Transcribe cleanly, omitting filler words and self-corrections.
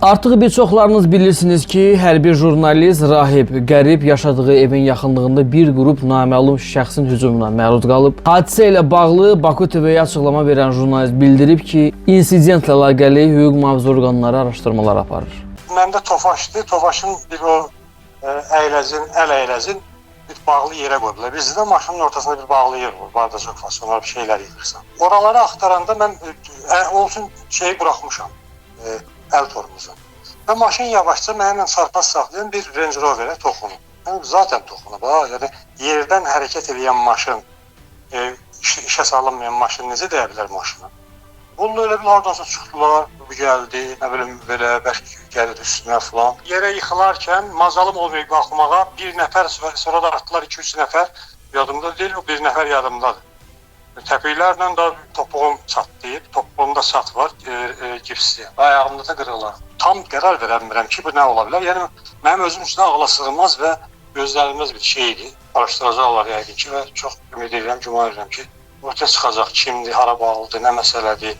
Artıq bir çoxlarınız bilirsiniz ki, hərbi jurnalist Rahib Qərib yaşadığı evin yaxınlığında bir qrup naməlum şəxsin hücumuna məruz qalıb. Hadisə ilə bağlı Baku TV-yə açıqlama verən jurnalist bildirib ki, insidentlə əlaqəli hüquq mühafizə orqanları araşdırmalar aparır. Məndə Tofaşdır. Tofaşın bir o əyləzin, əl əyləzin bir bağlı yerə qoydular. Bizdə də maşının ortasında bir bağlı yer var. Bardacok fason, bir şeylər yığırsan. Oraları axtaranda mən olsun şeyi buraxmışam. Əl tormozu. Və maşın yavaşca mənimlə çarpaz saxlayan bir Range Rover-ə toxunub. Yəni zaten toxunub ha. Yəni yerdən hərəkət edən maşın, işə salınmayan maşın necə dəyə bilər maşına? Bununla elə bil hardansa çıxdılar, bu gəldi, nə bilim belə bərk gəlir üstünə filan. Yerə yıxılarkən mazalım olmayıb qalxmağa, bir nəfər sonra da artdılar 2-3 nəfər. Yadımda deyil, o bir nəfər yadımdadır. Təpiklərlə də topuğum çatlayıb, topuğumda çat var, gipsli. Ayağımda da qırıqlar. Tam qərar verə bilmirəm ki, bu nə ola bilər. Yəni mənim özüm üçün ağla sığmaz və gözlənilməz bir şeydir. Araşdıracaqlar yəqin ki və çox ümid edirəm, güman edirəm ki, ortaya çıxacaq kimdir, hara bağlıdır, nə məsələdir.